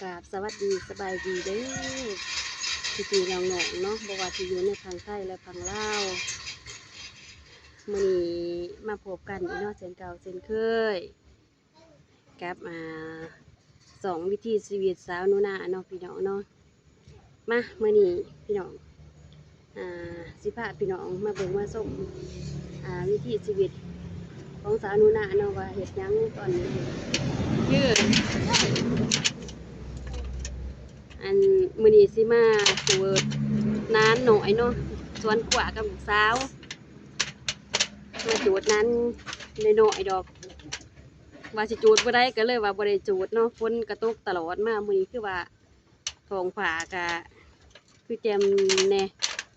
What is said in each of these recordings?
ກາບສະຫວັດດີສະບາຍດີເດີ ພີ່ໆນ້ອງໆເນາະ ບໍ່ວ່າຊິຢູ່ໃນຝັ່ງໄທ ແລະ ຝັ່ງລາວ. ມື້ນີ້ມາພົບກັນອີກເນາະ ເຊັ່ນເກົ່າເຊັ່ນເຄີຍ ກັບ ອ່າ ຊ່ອງວິຖີຊີວິດສາວໜູນາເນາະ ພີ່ນ້ອງເນາະ. ມາ ມື້ນີ້ພີ່ນ້ອງ ອ່າ ຊິພາພີ່ນ້ອງມາເບິ່ງມາຊົມ ອ່າ ວິຖີຊີວິດຂອງສາວໜູນາເນາະ ວ່າເຮັດຫຍັງຕອນນີ້. ຄື ອັນ ມື້ນີ້ຊິມາຈູດນານນ້ອຍເນາະ ສວນຂົວກັບລູກສາວ ມາຈູດນານນ້ອຍໆດອກ ວ່າຊິຈູດມື້ໃດ ກໍເລີຍວ່າບໍ່ໄດ້ຈູດເນາະ ຝົນກໍຕົກຕະຫຼອດມາ. ມື້ນີ້ຄືວ່າທ້ອງຟ້າກໍຄືແຈ່ມແດ່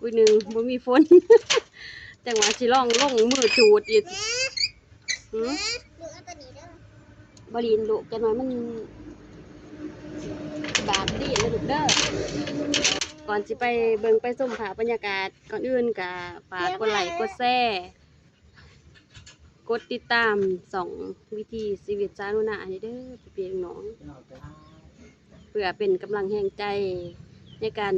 ມື້ໜຶ່ງບໍ່ມີຝົນ ຈັ່ງວ່າຊິລອງລົງມືຈູດອີກ. ຫື ບໍ່ຫຼິ້ນລູກ ຈັກໜ້ອຍມັນບາດຕີນເດີລູກເດີ. ກ່ອນຊິໄປເບິ່ງໄປຊົມພາບບັນຍາກາດ ກ່ອນອື່ນກໍຝາກກົດໄລກົດແຊ ກົດຕິດຕາມຊ່ອງວິຖີຊີວິດສາວໜູນາໃຫ້ເດີ ພີ່ໆນ້ອງໆ ເພື່ອເປັນກຳລັງແຮງໃຈໃນການ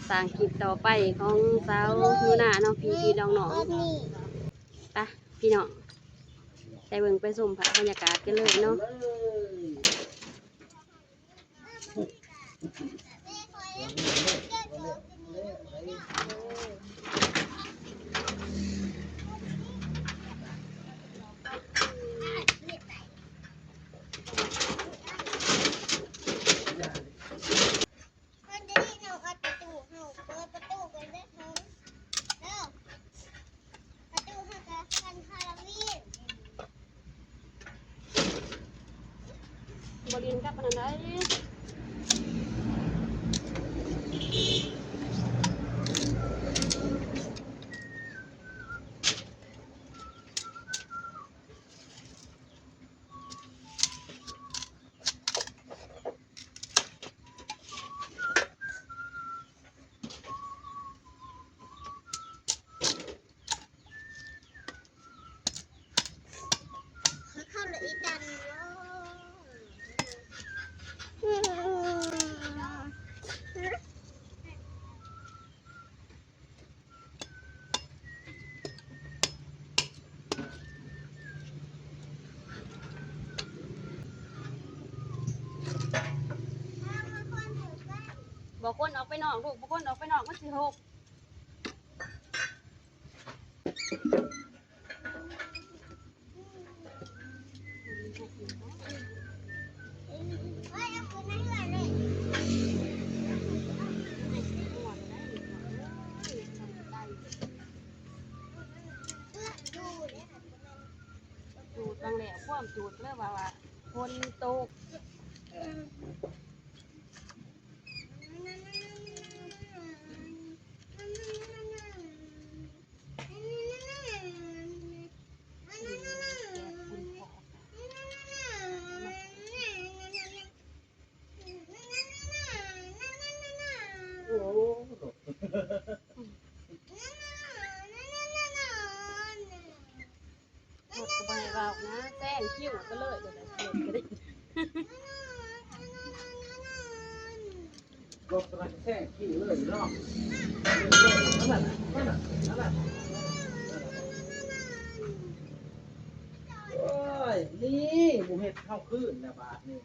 ສ້າງຄລິບຕໍ່ໄປຂອງສາວໜູນາເນາະ ພີ່ໆນ້ອງໆ. ໄປພີ່ນ້ອງ ໄປເບິ່ງໄປຊົມພາບບັນຍາກາດກັນເລີຍເນາະ. ບໍ່ຫຼິ້ນກັບອັນນັ້ນໄດບໍ່ຄົນອອກໄປນອກລູກ ບໍ່ຄົນອອກໄປນອກ ມັນຊິຫົກ. ຈູດບາງແລ້ວ ຄວາມຈູດເລີຍວ່າ ວ່າຝົນຕົກ. ໂອ້ ລົດກໍບໍ່ໃຫ້ເວົ້ານະ ແຊງຄິ້ວໄປເລີຍ ລົດກໍໄດ້ ລົດກຳລັງແຊງຄິ້ວເລີຍເນາະ ນັ້ນນະ ນັ້ນນະ ນັ້ນນະ ໂອ້ຍ ນີ້ບໍ່ເຮັດເຮົາຄືນແລ້ວບາດນີ້.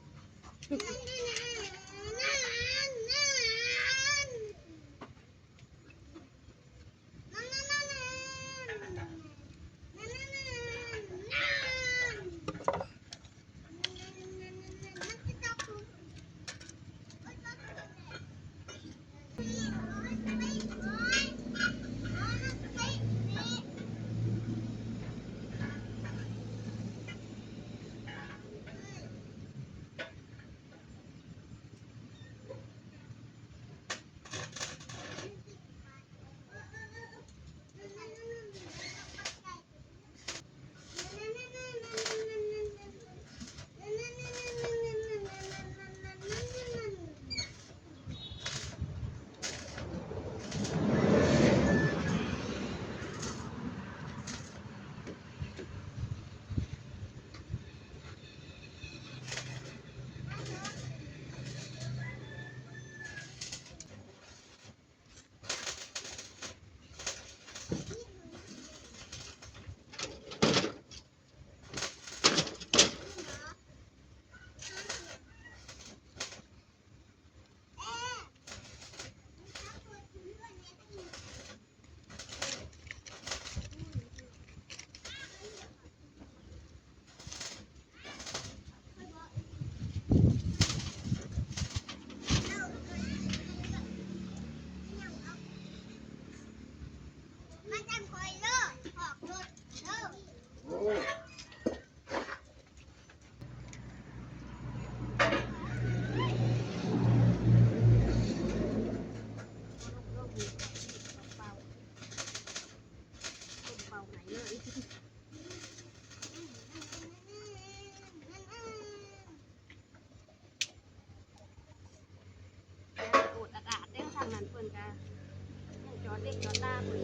ເດັກຈອດຕາເພິ່ນ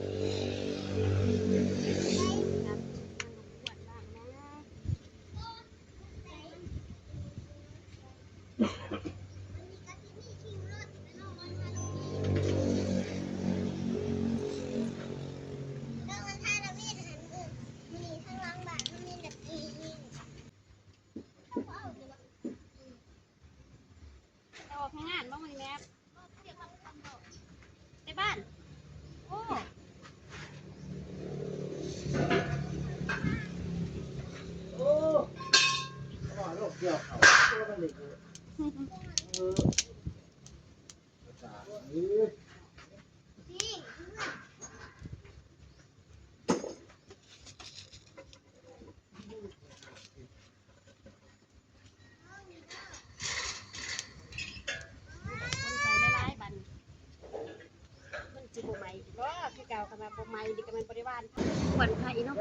ອອກງານບໍ່ມື້ນີ້ແມ່? ໄປບ້ານ. ໂອ້ ໂອ້ ວ່າໂລກກ່ຽວເຂົ້າ ໂອ້ ມັນນີ້ ເອີ ຄົນໃສ່ຫຼາຍໆ ບາດນີ້ ມັນຊິບໍ່ໄໝ້ອີກບໍ່ ຄືເກົ່າ? ຄັນວ່າບໍ່ໄໝ້ນີ້ກໍແມ່ນບໍ່ໄດ້ຫວ່ານ ຄວັນໄຟເນາະ.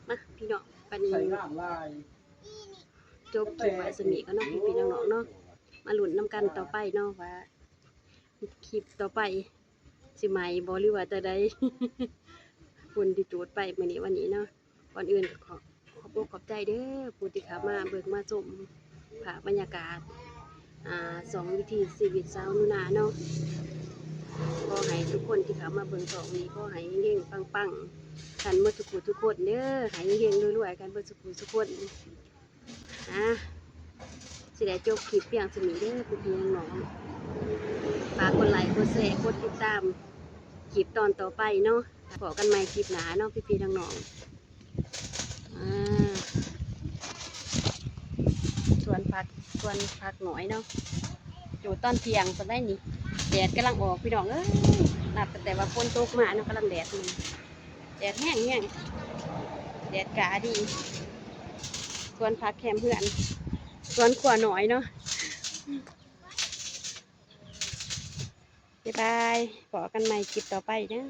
ມາພີ່ນ້ອງ ບາດນີ້ ໃສ່ນ້ຳຫຼາຍ. ຈົບຄລິບໄວ້ສ່ຳນີ້ກ່ອນເນາະ ພີ່ໆ ນ້ອງໆ ເນາະ. ມາລຸ້ນນຳກັນຕໍ່ໄປເນາະ ວ່າຄລິບຕໍ່ໄປຊິໃໝ່ບໍ່ ຫຼືວ່າຈັ່ງໃດ ຝຸ່ນທີ່ຈູດໄປມື້ນີ້ ວັນນີ້ເນາະ. ກ່ອນອື່ນກໍຂໍຂອບອົກຂອບໃຈເດີ ຜູ້ທີ່ເຂົ້າມາເບິ່ງມາຊົມພາບບັນຍາກາດ ອ່າ ຊ່ອງວິຖີຊີວິດຊາວໜູນາເນາະ. ຂໍໃຫ້ທຸກຄົນທີ່ເຂົ້າມາເບິ່ງຊ່ອງນີ້ ຂໍໃຫ້ເຮັງໆ ປັງໆ ກັນໝົດທຸກຜູ້ທຸກຄົນເດີ ໃຫ້ເຮັງໆ ລວຍໆ ກັນເບິດທຸກຜູ້ທຸກຄົນ. ອ່າ ຊິໄດ້ຈົບຄລິບພຽງສ່ຳນີ້ເດີ ພີ່ໆ ນ້ອງໆ. ຝາກກົດໄລ ກົດແຊ ກົດຕິດຕາມຄລິບຕອນຕໍ່ໄປເນາະ. ພໍ້ກັນໃໝ່ຄລິບໜ້າເນາະ ພີ່ໆ ນ້ອງໆ. ອ່າ ສວນຜັກ ສວນຜັກໜ້ອຍເນາະ ຢູ່ຕອນທ່ຽງສ່ຳໃດນີ້ ແດດກຳລັງອອກ ພີ່ນ້ອງເອີຍ. ນັບຕັ້ງແຕ່ວ່າຝົນຕົກມາເນາະ ກຳລັງແດດ ແດດແຮງໆ ແດດກາດີ. ສວນຜັກແຄມເຮືອນ ສວນຄົວນ້ອຍເນາະ. ບາຍບາຍ ພໍ້ກັນໃໝ່ຄລິບຕໍ່ໄປເດີ.